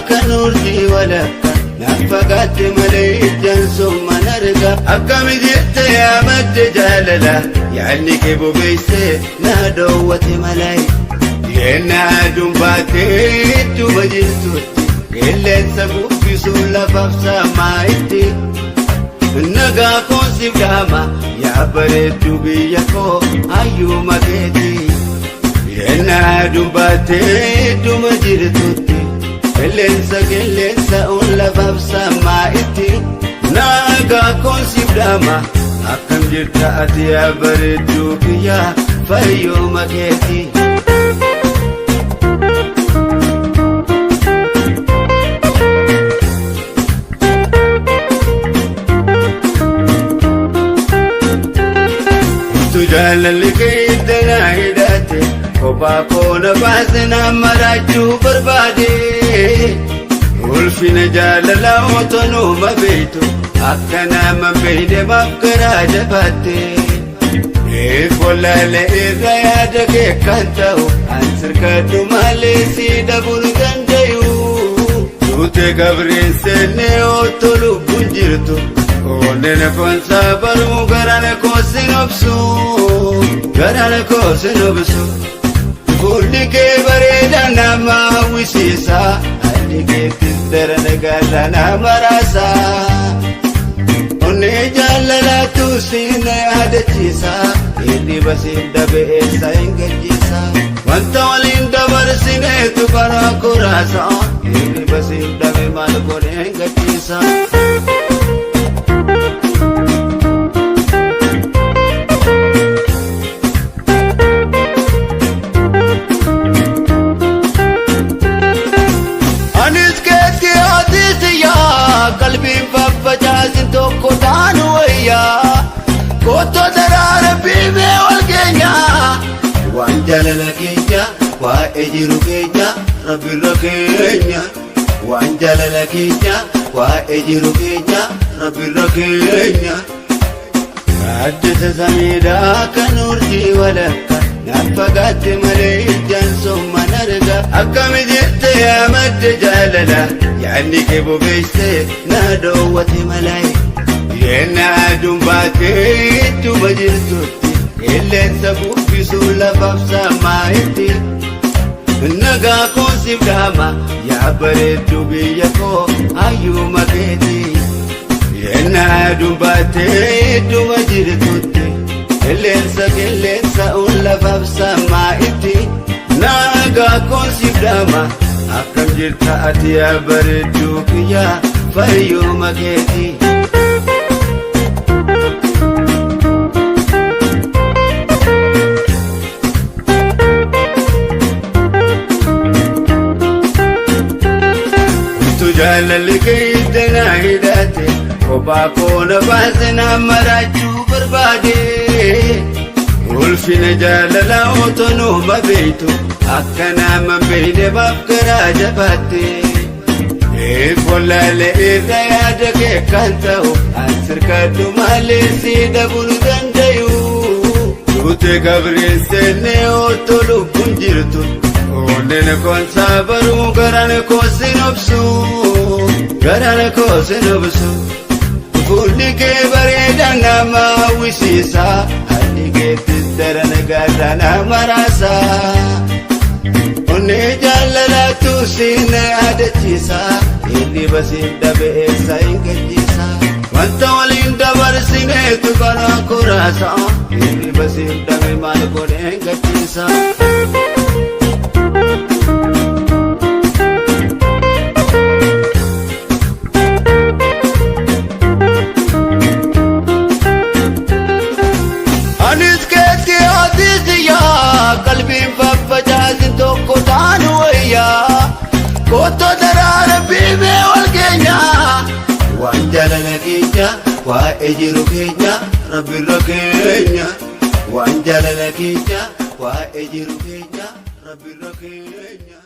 kan urjii walakka naaf fagaatte malee ijaan summan arga. Akkami jette yaa madde jaalala yaadni kee bobeessee na dhoowwate malee. Yennaa aduun baatee ittuma jirtutti qilleensa bubbisuun lafaaf saamaa itti. Nagaa koon siif dhaama yaa bareedduu biyya koo hayyuma keeti. Yennaa aduun baatee ittuma jirtutti qilleensa qilleensa lafaaf saamaa itti. Nagaa koon siif dhaama akkam jirta ati yaa bareedduu kiyya fayyuma keeti. Tu jaalalli kee itti na hidhate kophaa koo na baase na maraachuu barbaade. Ulfina jaalala otoo numa beektu akka nama beekne maaf garaa jabaatte. Eef wallaalee irra yaada kee kan ta'u an sirkadhu malee si dhabuu ni dandayu. Tuutee qabriin seennee otoo lubbuun jirtu onneen koonsaa baruu garaan koo sin obsu garaan koo sin obsu. Fuulli kee bareedaa nama hawwisiisa haalli keettis daran gaala nama raasa. Onnee jaalalaatu siin yaadachiisa hirriba siin dhabe eessa hin gajjiisa. Wanta waliin dabarsineetu karaa koraasa hirriba siin dhabe maal godhee hin gajjiisa. Anis keetti haatiisiyaa qalbiin faffacaasin tokko taanu wayyaa kotoo daraara biimee wal keenya. Waan jaalala keenya waa'ee jiru keenya rabbirra keenya. Waan jaalala keenya waa'ee jiru keenya rabbirra keenya. Gaaddisa samiidhaa kan urjii walakka naaf fagaatte malee ijaan somman arga. Akkami jette yaa madde jaalala yaadni kee bobeessee na dhoowwate malee. Yennaa aduun baatee ittuma jirtutti qilleensa bubbisuun lafaaf saamaa itti. Nagaa koon siif dhaama yaa bareedduu biyya koo hayyuma keeti. Yennaa aduun baatee ittuma jirtutti qilleensa qilleensa lafaaf saamaa itti. Nagaa koon siif dhaama akkam jirta ati yaa bareedduu kiyya fayyuma keeti. Tu jaalalli kee itti na hidhate kophaa koo na baase na maraachuu barbaade. Ulfina jaalala otoo numa beektu akka nama beekne maaf garaa jabaatte. Eef wallaalee irra yaada kee kan ta'u an sirkadhu malee si dhabuu ni dandayu. Tuutee qabriin seennee otoo lubbuun jirtu onneen koonsaa baruu garaan koo sin obsu garaan koo sin obsu. Fuulli kee bareedaa nama hawwisiisa haalli keettis daran gaala nama raasa. Onnee jaalalaatu siin yaadachiisa hirriba siin dhabe eessa hin gajjiisa. Wanta waliin dabarsineetu karaa koraasa hirriba siin dhabe maal godhee hin gajjiisa. Anis keetti haatiisiyaa qalbiin faffacaasin tokko taanu wayyaa kotoo daraara biimee wal keenya. Waan jaalala keenya waa'ee jiru keenya rabbirra keenya. Waan jaalala keenya waa'ee jiru keenya rabbirra keenya.